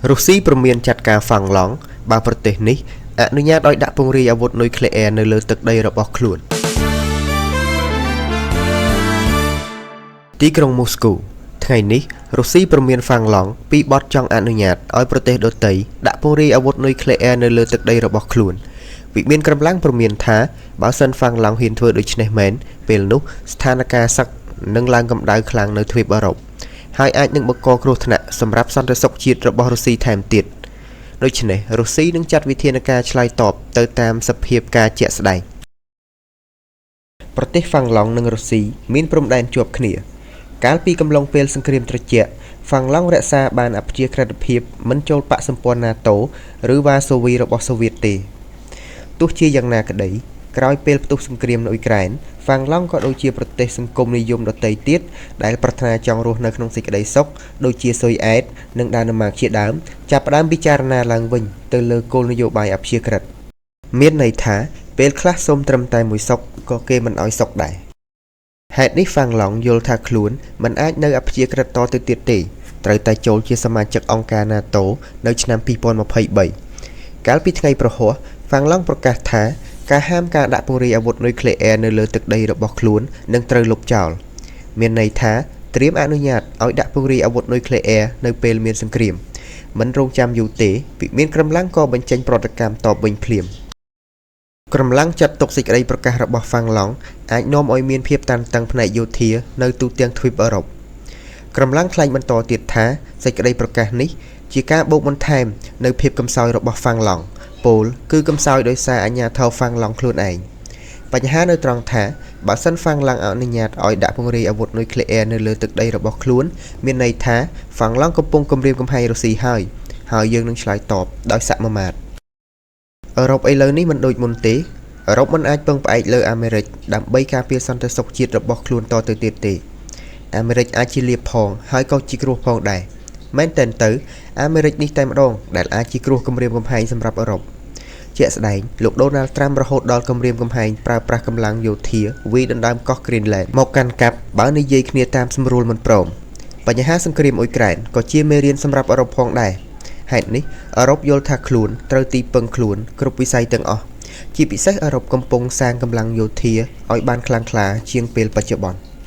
រុស្ស៊ីព្រមានចាត់ការហ្វាំងឡង់បើប្រទេសនេះអនុញ្ញាតឲ្យដាក់ពង្រាយអាវុធនុយក្លេអ៊ែរនៅលើទឹកដីរបស់ខ្លួន ទីក្រុងមូស្គូថ្ងៃនេះរុស្ស៊ីព្រមានហ្វាំងឡង់ពីបទចង់អនុញ្ញាតឲ្យប្រទេសដទៃដាក់ពង្រាយអាវុធនុយក្លេអ៊ែរនៅលើទឹកដីរបស់ខ្លួនវិមានក្រំឡាំងព្រមានថាបើសិនហ្វាំងឡង់ហ៊ានធ្វើដូច្នេះមែនពេលនោះស្ថានភាពសឹកនឹងឡើងកម្ដៅខ្លាំងនៅទ្វីបអឺរ៉ុបហើយអាចនឹងបង្កគ្រោះថ្នាក់សម្រាប់សន្តិសុខជាតិរបស់រុស្ស៊ីថែមទៀតដូច្នេះរុស្ស៊ីនឹងចាត់វិធានការឆ្លើយតបទៅតាមសភាពការជាក់ស្ដែងប្រទេសហ្វាំងឡង់និងរុស្ស៊ីមានព្រំដែនជាប់គ្នាកាលពីកំឡុងពេលសង្គ្រាមត្រជាក់ហ្វាំងឡង់រក្សាបានអព្យាក្រឹតភាពមិនចូលបក្សសម្ព័ន្ធណាតូឬវ៉ាសូវីរបស់សូវៀតទេទោះជាយ៉ាងណាក្តីក្រោយពេលផ្ទុះសង្គ្រាមនៅអ៊ុយក្រែនហ្វាំងឡង់ក៏ដូចជាប្រទេសសង្គមនិយមដទៃទៀតដែលប្រាថ្នាចង់រស់នៅក្នុងសេចក្តីសុខដូចជាស៊ុយអែតនិងដាណឺម៉ាកជាដើមចាប់ផ្ដើមពិចារណាឡើងវិញទៅលើគោលនយោបាយអព្យាក្រឹតមានន័យថាពេលខ្លះសូមត្រឹមតែមួយសុខក៏គេមិនឲ្យសុខដែរហេតុនេះហ្វាំងឡង់យល់ថាខ្លួនមិនអាចនៅអព្យាក្រឹតតទៅទៀតទេត្រូវតែចូលជាសមាជិកអង្គការ NATO នៅឆ្នាំ2023កាលពីថ្ងៃព្រហស្បតិ៍ហ្វាំងឡង់ប្រកាសថាការហាមការដាក់ពង្រាយអាវុធនុយក្លេអ៊ែរនៅលើទឹកដីរបស់ខ្លួននឹងត្រូវលុបចោលមានន័យថាត្រៀមអនុញ្ញាតឲ្យដាក់ពង្រាយអាវុធនុយក្លេអ៊ែរនៅពេលមានសង្គ្រាមមិនរងចាំយូរទេវិមានក្រំឡាំងក៏បញ្ចេញប្រតិកម្មតបវិញភ្លាមក្រំឡាំងចាត់ទុកសេចក្តីប្រកាសរបស់ហ្វាំងឡង់អាចនាំឲ្យមានភាពតានតឹងផ្នែកយោធានៅទូទាំងទ្វីបអឺរ៉ុបក្រំឡាំងថ្លែងបន្តទៀតថាសេចក្តីប្រកាសនេះជាការបូកបន្ថែមនៅភាពកំសោយរបស់ហ្វាំងឡង់ពោលគឺកំសោយដោយសារអាជ្ញាធរហ្វាំងឡង់ខ្លួនឯងបញ្ហានៅត្រង់ថាបើសិនហ្វាំងឡង់អនុញ្ញាតឲ្យដាក់ពង្រាយអាវុធនុយក្លេអ៊ែរនៅលើទឹកដីរបស់ខ្លួនមានន័យថាហ្វាំងឡង់កំពុងគំរាមកំហែងរុស្ស៊ីហើយហើយយើងនឹងឆ្លើយតបដោយសមាមាត្រអឺរ៉ុបឥឡូវនេះមិនដូចមុនទេអឺរ៉ុបមិនអាចពឹងផ្អែកលើអាមេរិកដើម្បីការពារសន្តិសុខជាតិរបស់ខ្លួនតទៅទៀតទេអាមេរិកអាចជាលាភផងហើយក៏ជាគ្រោះផងដែរមែនទែនទៅអាមេរិកនេះតែម្ដងដែលអាចជាគ្រោះគំរាមកំហែងសម្រាប់អឺរ៉ុបជាក់ស្ដែងលោកដូណាល់ត្រាំរហូតដល់គំរាមកំហែងប្រើប្រាស់កម្លាំងយោធាវាយដណ្ដើមកោះគ្រីនឡែនមកកាន់កាប់បើនិយាយគ្នាតាមសម្រួលមិនព្រមបញ្ហាសង្គ្រាមអ៊ុយក្រែនក៏ជាមេរៀនសម្រាប់អឺរ៉ុបផងដែរហេតុនេះអឺរ៉ុបយល់ថាខ្លួនត្រូវទីពឹងខ្លួនគ្រប់វិស័យទាំងអស់ជាពិសេសអឺរ៉ុបកំពុងសាងកម្លាំងយោធាឲ្យបានខ្លាំងក្លាជាងពេលបច្ចុប្បន្ន។